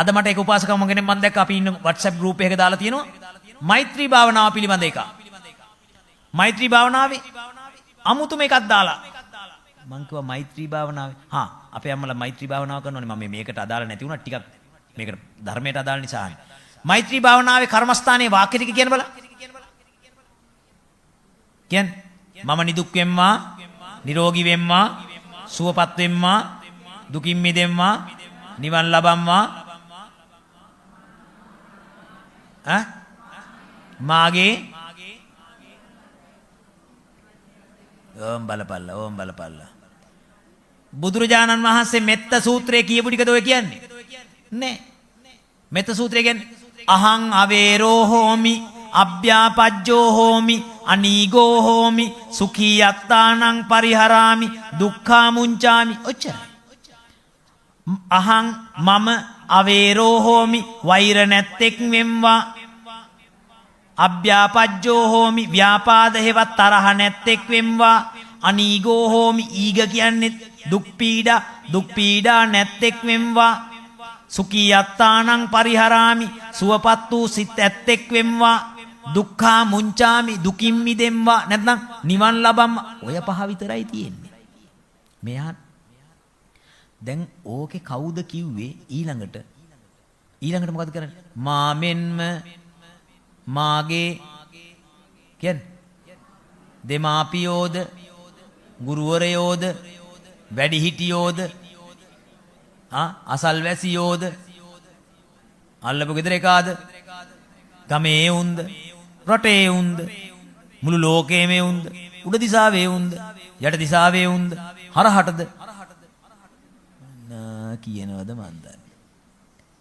අද මට එක උපාසකම්ම කෙනෙක් මම දැක්ක අපි ඉන්න WhatsApp group එකක දාලා තියෙනවා මෛත්‍රී භාවනාව පිළිබඳ එකක්. මෛත්‍රී භාවනාවේ අමුතුම එකක් දාලා. මං කිව්වා මෛත්‍රී භාවනාවේ හා අපේ අම්මලා මෛත්‍රී භාවනාව කරනවනේ. මම මේකට අදාළ නැති වුණා ටිකක්, මේකට ධර්මයට අදාළ නිසා අහන්නේ. මෛත්‍රී භාවනාවේ කර්මස්ථානයේ වාක්‍ය ටික කියන්න බලන්න. කියන්නේ මම නිදුක් වෙම්මා, නිරෝගී වෙම්මා, සුවපත් වෙම්මා, දුකින් මිදෙම්මා, නිවන් ලබම්මා, ඈ මාගේ ඕම් බලපල්ලා, ඕම් බලපල්ලා. බුදුරජාණන් වහන්සේ මෙත්ත සූත්‍රයේ කියපු ටිකද ඔය කියන්නේ? නෑ. මෙත්ත සූත්‍රය කියන්නේ අහං අවේරෝ හෝමි, අභ්‍යාපජ්ජෝ හෝමි, අනීගෝ හෝමි, සුඛී අත්තානං පරිහරාමි, දුක්ඛා මුංචාමි. ඔච්චරයි. අහං මම, අවේරෝ හෝමි වෛර නැත්තෙක් වෙම්වා, අභ්‍යාපජ්ජෝ හෝමි ව්‍යාපාද හේවත් තරහ නැත්තෙක් වෙම්වා, අනීගෝ හෝමි ඊග කියන්නේ දුක් පීඩා, දුක් පීඩා නැත්තෙක් වෙම්වා, සුඛී අත්තානං පරිහරාමි සුවපත් වූ සිත් ඇත්තෙක් වෙම්වා, දුක්ඛා මුංචාමි දුකින් මිදෙම්වා, නැත්නම් නිවන් ලබම්වා. ඔය පහ විතරයි තියෙන්නේ. මෙහා දැන් ඕකේ කවුද කිව්වේ? ඊළඟට ඊළඟට මොකද කරන්නේ? මා මෙන්ම මාගේ කියන්නේ දෙමාපියෝද, ගුරුවරයෝද, වැඩිහිටියෝද, ආ අසල්වැසියෝද, අල්ලපු ගෙදර එකාද, ගමේ උන්ද, රටේ උන්ද, මුළු ලෝකේම උන්ද, උඩ දිසාවේ උන්ද, යට දිසාවේ උන්ද, හරහටද නා කියනවද මන් දන්නේ.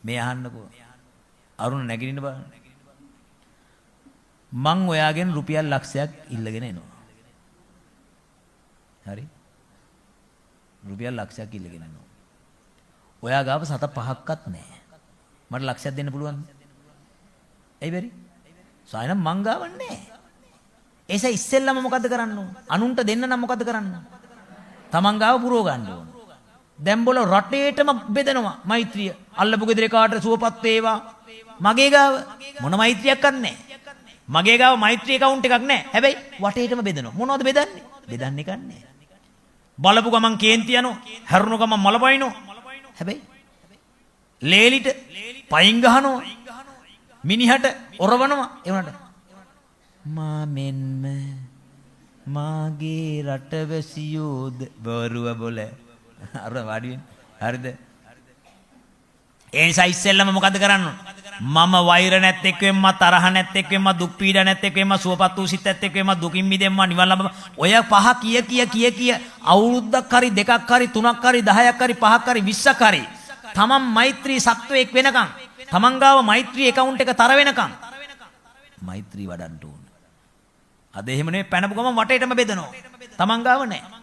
මේ අහන්නකෝ. අරුණ නැගිටින්න බලන්න. මං ඔයාගෙන් රුපියල් ලක්ෂයක් ඉල්ලගෙන එනවා. හරි? රුපියල් ලක්ෂයක් ඉල්ලගෙන එනවා. ඔයා ගාව සත පහක්වත් නැහැ. මට ලක්ෂයක් දෙන්න පුළුවන්ද? ඇයි බැරි? සායනම් මං ගාව නැහැ. ඒස ඉස්සෙල්ලම මොකද්ද කරන්න ඕන? අනුන්ට දෙන්න නම් මොකද්ද කරන්න ඕන? තමන් ගාව පුරව ගන්න ඕන. දැන් බොල රටේටම බෙදනවා මෛත්‍රිය. අල්ලපු ගෙදර එකාට සුවපත් වේවා. මගේ ගාව මොන මෛත්‍රියක් කරන්නේ? මගේ ගාව මෛත්‍රී ඇකවුන්ට් එකක් නැහැ. හැබැයි වටේටම බෙදනවා. මොනවද බෙදන්නේ? බෙදන්නේ කන්නේ. බලපු ගමන් කේන්ති යනවා. හැරුණු ගමන් මල පනිනවා. හැබැයි ලේලිට පයින් ගහනවා. මිනිහට ඔරවනවා. ඒ වුණාට මා මෙන්ම මාගේ රටවැසියෝද බොරුව බොල. අර වාඩි වෙන්න. හරිද? ඒ නිසා ඉස්සෙල්ලම මොකද කරන්න ඕන? මම වෛර නැත්තෙක් වෙම්මා, තරහ නැත්තෙක් වෙම්මා, දුක් පීඩා නැත්තෙක් වෙම්මා, සුවපත් වූ සිත් ඇත්තෙක් වෙම්මා, දුකින් මිදෙම්මා, නිවන් ලබම්මා. ඔය පහ කිය කිය කිය කිය අවුරුද්දක් හරි, දෙකක් හරි, තුනක් හරි, 10ක් හරි, 5ක් හරි, 20ක් හරි තමන් මෛත්‍රී සත්වයෙක් වෙනකන්, තමන් ගාව මෛත්‍රී ඇකවුන්ට් එක තර වෙනකන් මෛත්‍රී වඩන්න ඕන. අද එහෙම නෙවෙයි, පැනපු ගමන් වටේටම බෙදනවා. තමන් ගාව නැහැ.